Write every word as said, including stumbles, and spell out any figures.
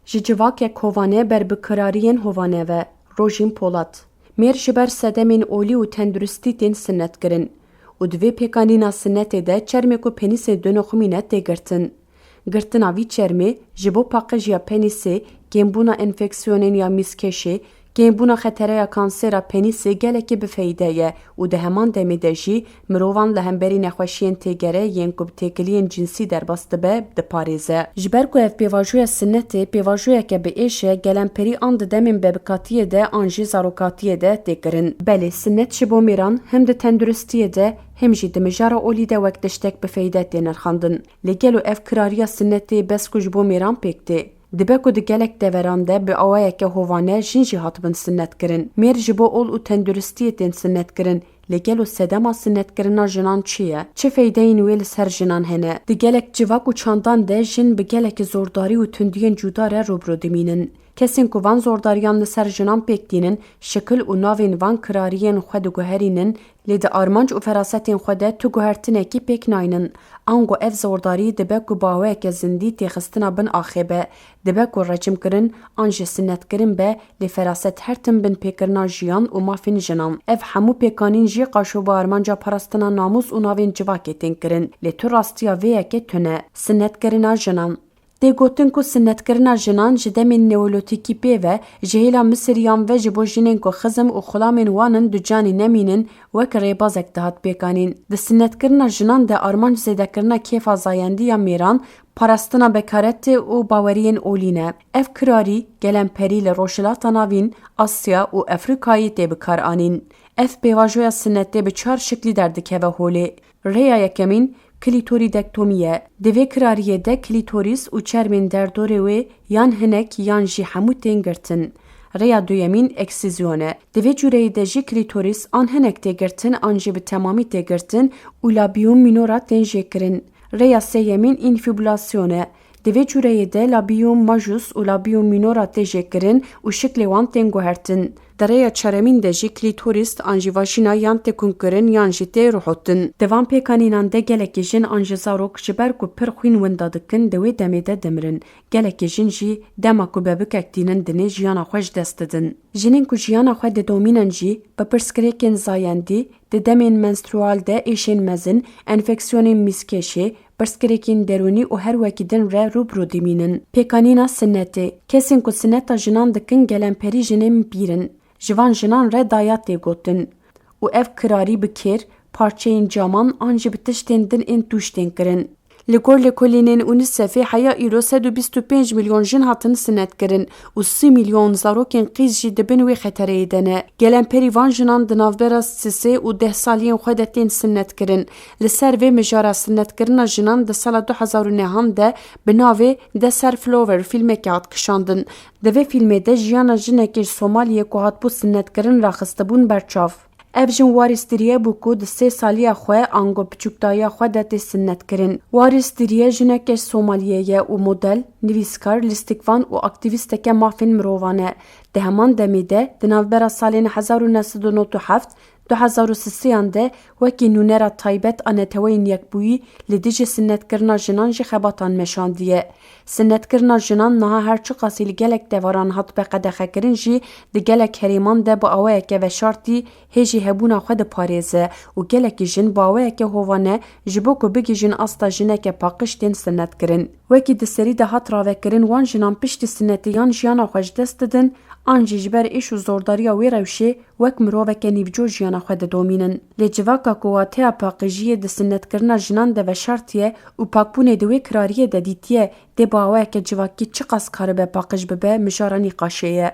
Ji civakek hovane ber bi kirariyên hovane ve. Rojîn Polat. Mêr ji ber sedemên olî û tenduristî tên sinnet kirin û di vê pêkanîna sinnetê de çermê ku penîsê dinoximîne tê girtin. Girtina vî çermê ji bo paqijiya penîsê, kêmbûna enfeksiyonên ya mîzkeşê, kêmbûna xetereya kansera penîsê gelekî bifeyde ye û di heman demê de jî mirovan li hemberî nexweşiyên têgere yên ku bi têkiliyên cinsî derbas dibe, diparêze. Ji ber ku ev pêvajoya sinnetê pêvajoyeke bi êş e, gelemperî an di demên bebikatiyê de an jî zarokatiyê de tê kirin. Belê, sinnet ji bo mêran hem di tenduristiyê de hem jî di mijara olî de wek tiştek bi feyde tê nirxandin. Lê gelo ev kirariya sinnetê bes ku ji bo mêran pêk tê? Dibe ku di gelek deveran de bi awayeke hovane jin jî hatibin sinnet kirin. Mêr ji bo ol û tenduristiyê tên sinnet kirin. Lê gelo sedema sinnetkirina jinan çi ye? Çi feydeyên wê li ser jinan hene? Di gelek civak û çandan de jin bi gelekî zordarî û tundiyên cuda re rû bi rû dimînin. Kesên ku van zordariyan li ser jinan pêk tînin, şikil û navên van kirariyên xwe diguherînin, lê di armanc û ferasetên xwe de tu guhertinekî pêk naynin. Ango ev zordarî dibe ku bi awayeke zindî têxistina bin axê be, dibe ku recimkirin an jî sinnetkirin be, lê feraset her tim binpêkirina jiyan û mafên jinan. Ev hemû pêkanîn jî qaşo bi armanca parastina namûs û navên civakê tên kirin, lê tu rastiya vê yekê tune. Sinnetkirina jinan. Tê gotin ku sinnetkirina jinan ji demên neolotîkî pê ve ji hêla Misiriyan ve ji bo jinên ku xizm û xulamên wan in ducanî nemînin, wek rêbazek dihat pêkanîn. Di sinnetkirina jinan de armanc zêdekirina kêfa zayendî ya mêran, parastina bekaretê û baweriyên olî ne. Ev kirarî gelemperî li Rojhilata Navîn, Asya û Efrîkayê tê bikaranîn. Ev pêvajoya sinnetê bi çar şiklî derdikeve holê. Rêya yekemîn klîtorîdektomî ye. Di vê kirariyê de klîtorîs û çermên derdorê wê yan hinek yan jî hemû tên girtin. Rêya duyemîn eksîzyon e. Di vê cûreyê de jî klîtorîs an hinek tê girtin an jî bi temamî tê girtin û labium minora tên jêkirin. Rêya sêyemîn înfîbulasyon e. Di vê cûreyê de labium majus û labium minora tê jêkirin û şiklê wan tên guhertin. Di rêya çaremîn de jî klîtorîs an jî vajîna yan tê kunkirin yan jî tê ruhotin. Di van pêkanînan de gelekî jin an jî zarok ji ber ku pir xwîn winda dikin, di wê demê de dimirin. Gelekî jin jî dema ku bebikek tînin dinê jiyana xwe ji dest didin. Jinên ku jiyana xwe didomînin jî bi pirsgirêkên zayendî, di demên menstrual de êşên mezin, enfeksiyonên mîzkêşê, pirsgirêkên derûnî û her wekî din re rû bi rû dimînin. Pêkanîna sinnetê. Kesên ku sinneta jinan dikin gelemperî jinên pîr in. Ji van jinan re daya tê gotin û ev kirarî bi kêr, parçeyên caman an jî bi tiştên din ên tûj tên kirin. Li gor lêkolînên UNICEF'ê heya îro sed û bîst û pênc milyon jin hatin sinnet kirin û sî milyon zarokên qîz jî di bin wê xetereyê de ne. Gelemperî van jinan di navbera sisê û deh saliyên xwe de tên sinnet kirin. Li ser vê mijara sinnetkirina jinan di sala du hezar û nehan de bi navê Desert Flower fîlmekê hat kişandin. Di vê fîlmê de jiyana jinekê ji Somaliyê ku hatibû sinnetkirin raxistibûn ber çav. Ev jin Waris Diriye bû ku di sê saliya xwe ango biçûkdayiya xwe de tê sinnet kirin. Waris Diriye jineke ji Somaliyê ye û model, nivîskar, lîstikvan û aktîvîsteke mafên mirovan e. Di heman demê de, di navbera salên hezar û neh sed û nod û heft, du hezar û sisiyan de wekî nûnera taybet a Neteweyên Yekbûyî li dijî sinnetkirina jinan jî xebatan meşandiye. Sinnetkirina jinan niha her çiqasî li gelek deveran hatibe qedexekirin jî, di gelek herêman de bi awayeke veşartî hê jî hebûna xwe diparêze û gelekî jin bi awayeke hovane ji bo ku bigihîjin asta jineke paqij tên sinnetkirin. Wekî di serî de hat ravekirin, wan jinan piştî sinnetê yan jiyana xwe ji dest didin, an jî ji ber êş û zordariya wê rewşê wek miroveke nîvco jiyana xwe didomînin. Lê civaka ku wateya paqijiyê di sinnetkirina jinan de veşartiye û pakbûnê di wê kirariyê de dîtiye, dê bi awayeke civakî çiqas karibe paqij bibe, mijara nîqaşê ye.